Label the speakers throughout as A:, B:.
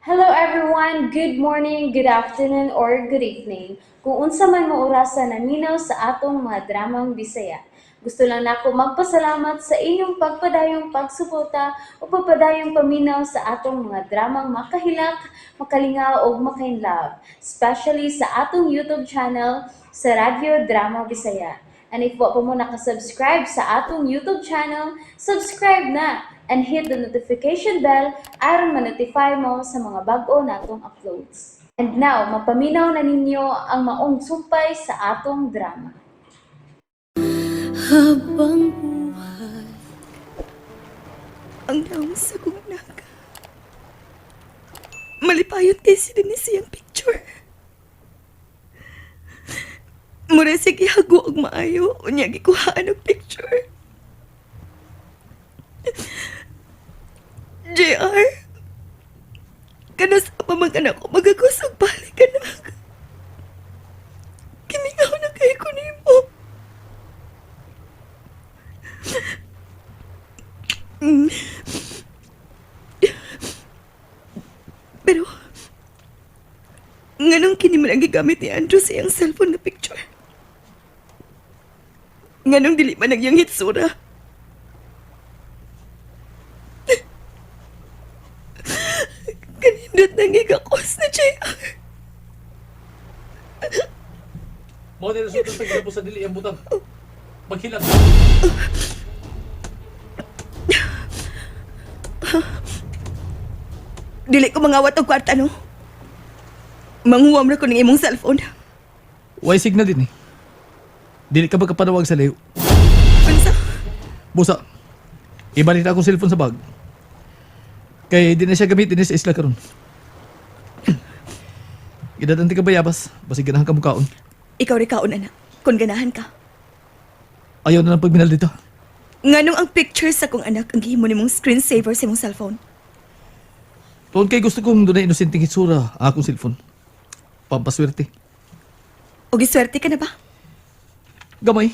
A: Hello everyone! Good morning, good afternoon, or good evening. Kung unsa man mo orasa naminaw sa atong mga dramang Bisaya. Gusto lang nako magpasalamat sa inyong pagpadayong pagsuporta o pagpadayong paminaw sa atong mga dramang makahilak, makalingaw ug makainlove, especially sa atong YouTube channel sa Radyo Drama Bisaya. And if wa pa mo nakasubscribe sa atong YouTube channel, subscribe na and hit the notification bell aron ma-notify mo sa mga bag-o natong uploads. And now, mapaminaw na ninyo ang maong sumpay sa atong drama.
B: Habang buhay.
C: Ang nawong sa kong anak. Malipayon kay si Denise iyang picture. Mura siya gihago og maayo, unya gikuhaan og picture. JR, kanos pa mag anak ko magagusog balik anak. Kimingaw na kay ko nimo. Pero, nganong kini man ang gigamit ni Andrew sa iyang cellphone na picture? Nganong dili man ang iyang hitsura? Kanindot nang gigakos na JR.
D: Mo na resulta sa gilabot sa dili ang butang. Paghilag.
C: Dili ko mangawat og kwarta, no? Manguwam ra ko ng imong cellphone.
D: Way signal din eh. Dili ka magkapanawag sa layo.
C: Unsa?
D: Busa. Ibalik na akong cellphone sa bag. Kay di na siya gamitin ni sa isla karon. Gidatan ti ka bayabas, basig ganahan ka mukaon.
C: Ikaw rin kaon, anak. Kung ganahan ka.
D: Ayaw na lang pagminal dito.
C: Nganong ang picture sa kong anak ang gihimo nimong screensaver sa imong cellphone?
D: Tuon kay gusto kong dunay inosenteng hitsura ang akong cellphone. Pampaswerte.
C: O giswerte ka na ba?
D: Gamay.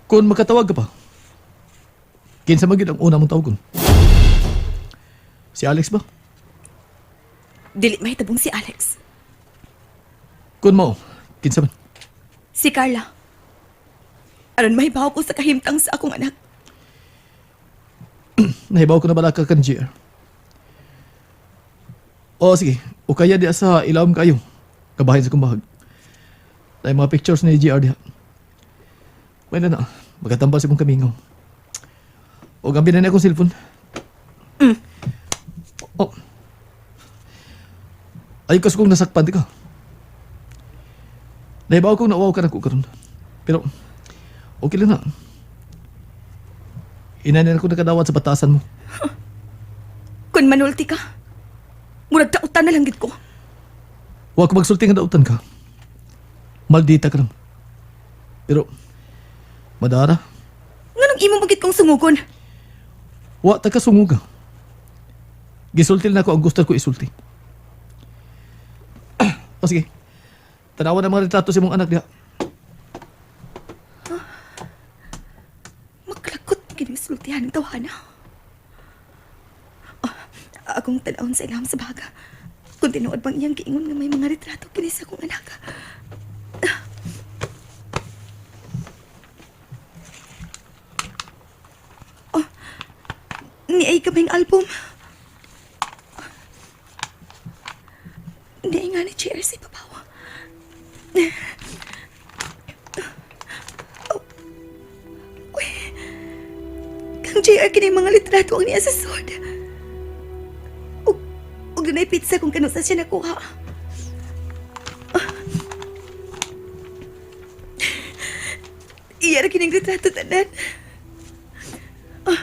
D: Kung makatawag ka pa, kinsa man gyud ang una mong tawagon? Si Alex ba?
C: Dili mahitabong si Alex.
D: Kung mao, kinsa man?
C: Si Carla. Aron mahibaw ko sa kahimtang sa akong anak.
D: Nahibaw ko na bala ka kan GR. O sige, o kaya di sa ilawom kayo. Kabahin sa kumbahag. Tayo mga pictures ni GR diha. May na na, magatambal sa mong kamingaw. O gambi na niya akong cellphone. Oh. Ay kas kong nasakpan di ka. Nahibaw kong nauwaw ka na ko karon. Pero, okay lang na. Inanin ako nakadawat sa batasan mo.
C: Kung manulti ka, murag tautan na lang gid ko.
D: Huwag ka magsulti nga dautan ka. Maldita ka lang. Pero, madara,
C: Nganong imo magid kong sungugon?
D: wa ta ka sunguga. Gisulti na ako ang gusto ko isulti. O sige, tanawa na mga retrato sa imong anak diha.
C: Maglakot gid sultihan ng tawhana. Oh, akong tan-awon sa ilahom sa baga. Kung tinuod bang iyang giingon nga may mga retrato kini sa akong anak. Oh, niay kaming album. Niay nga ni JRC papawa. Kang JR kini mga litrato ang niya sa sod. Ug ug dunay pizza kung kanusa siya nakuha. Ah. Iya ra kining litrato tanan. Ah,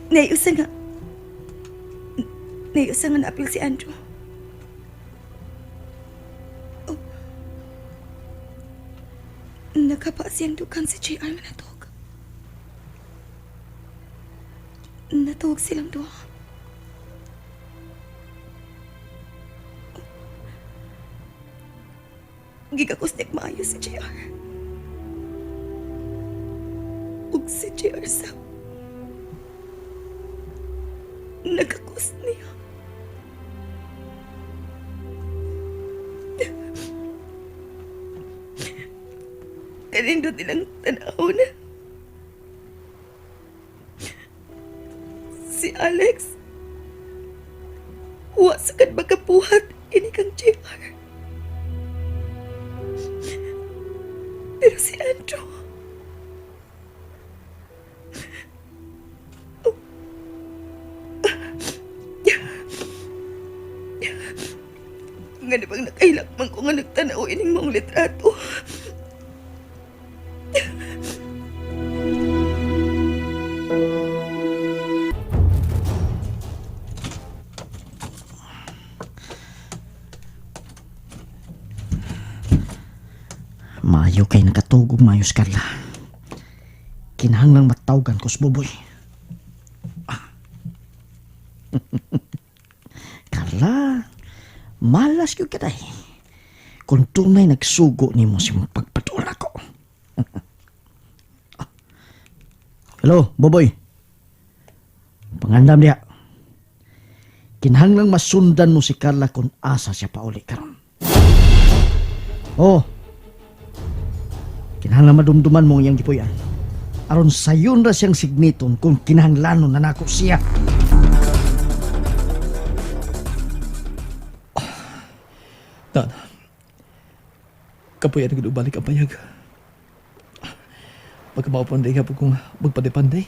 C: naiusa nga. Naiusa nga naapil si Andrew. Oh. Nakapa siyang dukan si JR nga natog. Natuwag silang duha. Gigakos niya maayo si JR. Ug si JR sa. Nagakos niya. Kanindot nilang tanaw na. Si Alex, wa sa kan makapuhat ini kang JR. Pero si Andrew, nga di bang nakailak man ko nga nagtanaw ining mong litrato.
E: Maayo kay nakatugog maayos, Carla. Kinahanglang matawgan ko sa buboy. Ah. Carla, malas gyud ka day. Kung tunay nagsugo nimo sa imong pagpadula ko. Ah. Hello, Boboy. Pangandam diha. Kinahanglang masundan mo si Carla kung asa siya pauli karon. Oh, kinahanglan madumduman mo ang iyang gipuy-an. Aron sayon ra siyang signiton kung kinahanglanon na nako siya.
D: Tan. Kapuya na gud balik ang payag. Pagkamao pa ka kung magpanday-panday.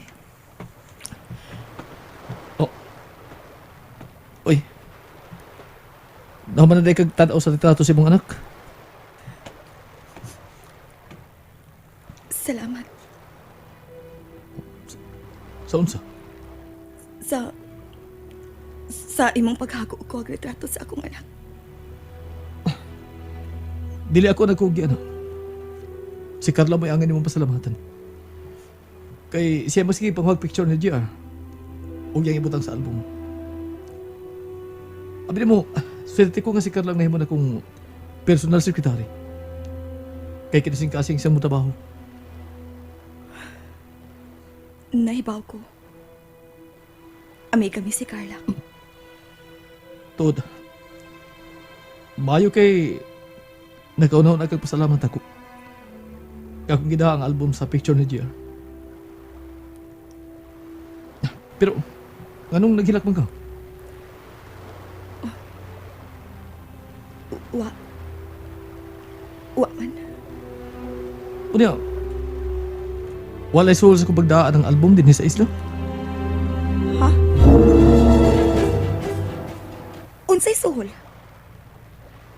D: Oh. Uy. Naman na day kag tan-aw sa litrato sa imong anak.
C: Salamat
D: Sa unsa?
C: sa imong paghago ko og retrato sa akong anak.
D: Dili ako nagkugi anak. Si Carla may angan imong pasalamatan. Kay siya maski panghuwag picture ni GR. Ug yang ibutang sa album. Abi mo, swerte ko nga si Carla ang nahimo na kong personal secretary. Kay kinising-kasing siyang mutrabaho.
C: Nahibaw ko. Amay kami si Carla.
D: Tuod. Mayo kay nagkauna na kag pasalamat ako. Akong gidaha ang album sa picture ni GR. Pero, nganong naghilak man ka?
C: Wa. Wa man.
D: Unya, walay suhol sa kong pagdaan ang album din sa isla.
C: Ha? Unsay suhol?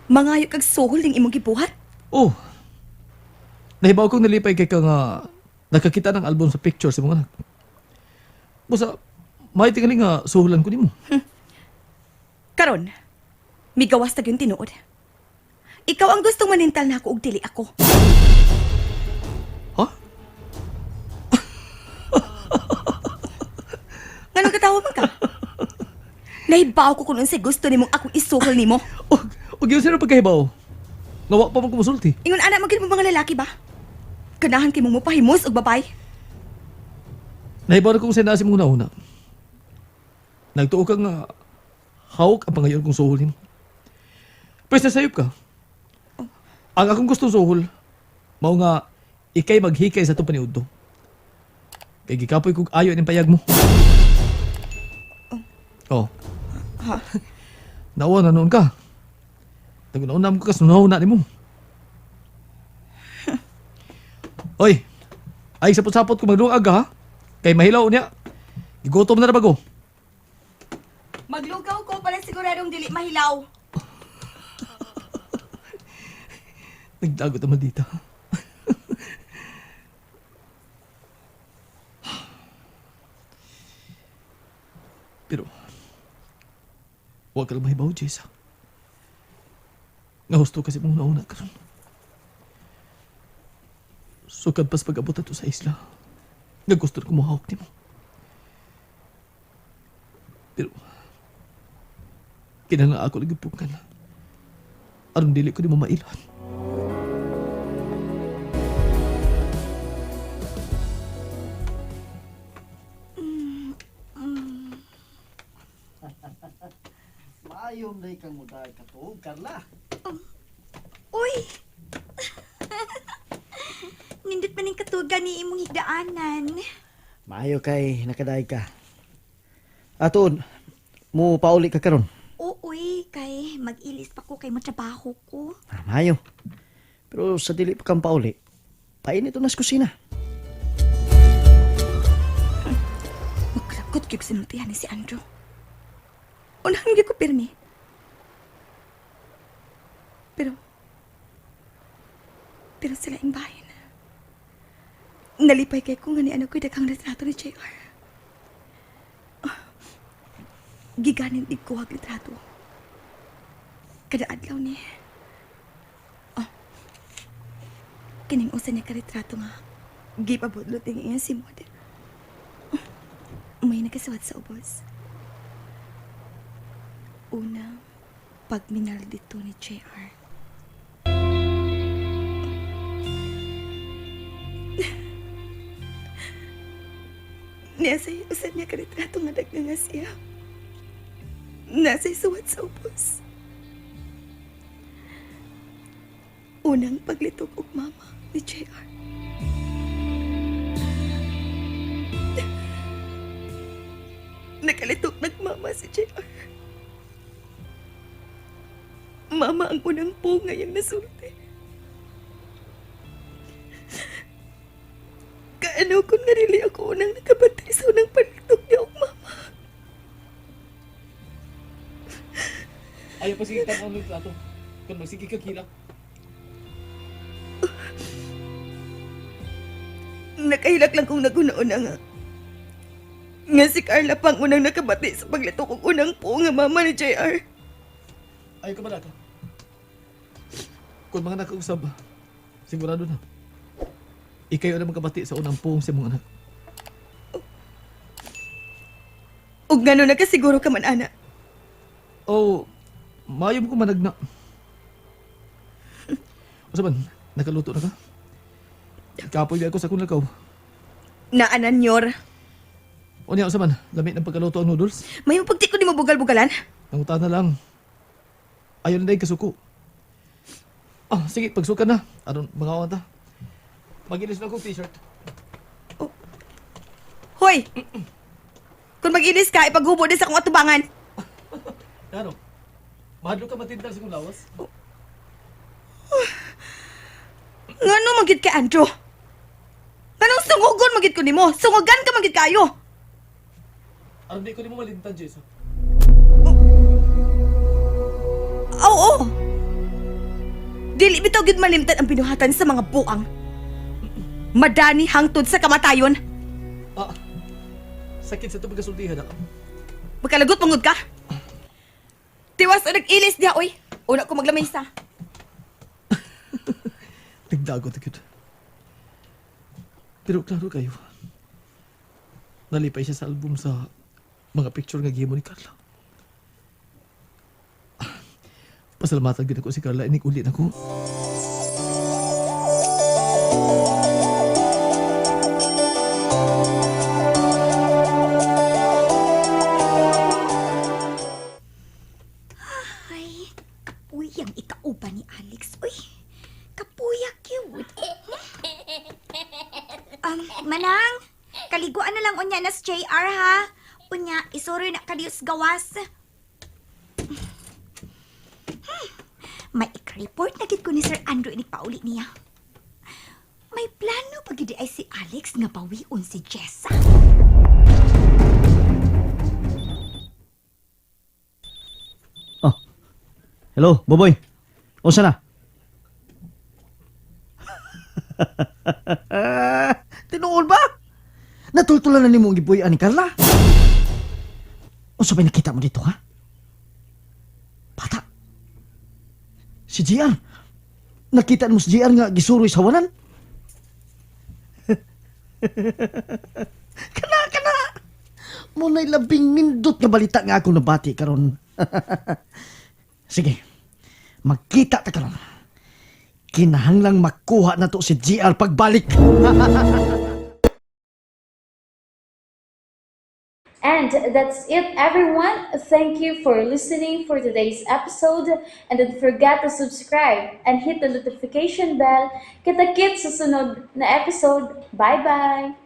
C: Mangayo kag suhol ning imong gibuhat?
D: Oh, nahibaw kong nalipay kay ka nga nakakita ng album sa picture sa mga anak. Busa, may tingali nga suhulan ko nimo.
C: Karon, migawas ta gyud tinuod. Ikaw ang gustong manintal na ako og dili ako.
D: Ha?
C: Nganong katawa man ka? Nahibaw ko kung unsay gusto nimong akong isuhol nimo.
D: O, o gyud sino pagkahibaw? Nga wa pa man kumusulti.
C: Ingon ana man gyud mo mga lalaki ba? Ganahan kay mong mopahimos og babay.
D: Nahibaw na kung sa mong una-una. Nagtuo ka nga hawak ang pangayon kong suhol nimo. Pwes nasayop ka. Ang akong gustong suhol, mao nga ikay maghikay sa itong paniudto. Kay gikapoy kog ayo ining payag mo. Oh.
C: Ha?
D: Nawa na noon ka. Naguna-una mo ka na nimo. Oy. Ay sapot-sapot ko magdungag ha. Kay mahilaw niya. Gigutom na na bago.
C: Maglugaw ko para siguradong dili mahilaw.
D: Nagdagot naman dito. Pero, huwag ka lang mahibaw, Jessa. Nga husto kasi mong nauna karon. Sukad pas pag-abot ato sa isla. Nga gusto na kumuhawak ni mo. Pero, kinahanglan ako lagi pukan. Aron dili ko di mo mailhan.
E: Maayo na kang mudaay katuog, Carla.
C: Uy! Nindot man ning katugan ni imong higdaanan.
E: Maayo kay nakadaay ka. Atuon, mo pauli ka karon.
C: Uy, kay mag-ilis pa ko kay mo trabaho ko.
E: Ah, maayo. Pero sa dili pa kang pauli, painit na sa kusina.
C: Magkalakot gyud sinultihan ni si Andrew. Unahan gyud ko pirmi. Pero pero sila imbahin. Nalipay kay ko nga ni ano ko'y daghang litrato ni JR. Ah, giganin di ko ang litrato. Kada adlaw ni. Oh, kining usa niya ka litrato nga gipabudlot ni iya si Mod. May nakasuwat sa ubos. Una, pagminal dito ni JR. Niya sa usan niya karitrato nga dagna nga siya. Nasa suwat sa ubos. Unang paglitok og mama ni JR. Nakalitok nagmama si JR. Mama ang unang po ngayong nasulti. Kaano kung narili ako unang nakabantay sa unang palitok niya og mama.
D: Ayaw pa sige tanaw ng plato. Kung magsige ka kilak.
C: Nakahilak lang kong naguna-una nga. Nga si Carla pang unang nakabati sa paglitok og unang po nga mama ni JR.
D: Ayaw ka ba ka? Kung mga nakausap, sigurado na. Ikayo na magkabati sa unang puong sa mong anak.
C: Ug ngano nakasiguro ka man ana.
D: Oh, maayo mo ko managna. O saban, nakaluto na ka? Kapoy ako sa kong lakaw.
C: Naanan nyor.
D: O niya, usaban, lamit ng pagkaluto ang noodles.
C: May pagti ko di mo bugal-bugalan.
D: Nanguta na lang. Ayaw na dahil kasuko. Ah, sige, pagsuka na. Aron, mga ta. Magilis na akong t-shirt.
C: Hoy! Kung mag-ilis ka, ipaghubo din sa akong atubangan.
D: Ano? Mahadlo ka matintal sa kong lawas?
C: Ngano magid kay Andrew? Nganong sungugon magid ko nimo? Sungugan ka magid kayo.
D: Aron, di ko ni mo malintan, Jessa.
C: Oo. Dili bitaw gid malimtan ang binuhatan sa mga buang. Madani hangtod sa kamatayon.
D: Ah, sakit sa ito pagkasultihan, ah.
C: Magkalagot mangud ka. Tiwas o nag-ilis diha oy. Una ko maglamesa.
D: Nagdagot agad. Pero klaro kayo. Nalipay siya sa album sa mga picture nga gihimo ni Carla. Ah, pasalamatan gid ako si Carla inig ulit ako.
C: Ay, kapuyang ikauban ni Alex. Uy, kapuya cute. Manang, kaliguan na lang unya na si JR ha. Unya, isuroy na kadiyos gawas. May ik-report na gid ko ni Sir Andrew inig pauli niya. May plano pa gid ay si Alex nga bawion si Jessa.
E: Oh. Hello, Boboy. Unsa na? Tinuol ba? Natultulan na nimo ang gibuy-an ni Carla. Unsa ba nakita mo dito, ha? Bata. Si GR. Nakita mo si GR nga gisuroy sa wanan? Kana, kana. Muna'y labing nindot nga balita nga akong nabati karon. Sige. Magkita ta karon. Kinahanglang makuha na to si GR pagbalik.
A: And that's it, everyone. Thank you for listening for today's episode. And don't forget to subscribe and hit the notification bell. Kita-kits sa sunod na episode. Bye-bye!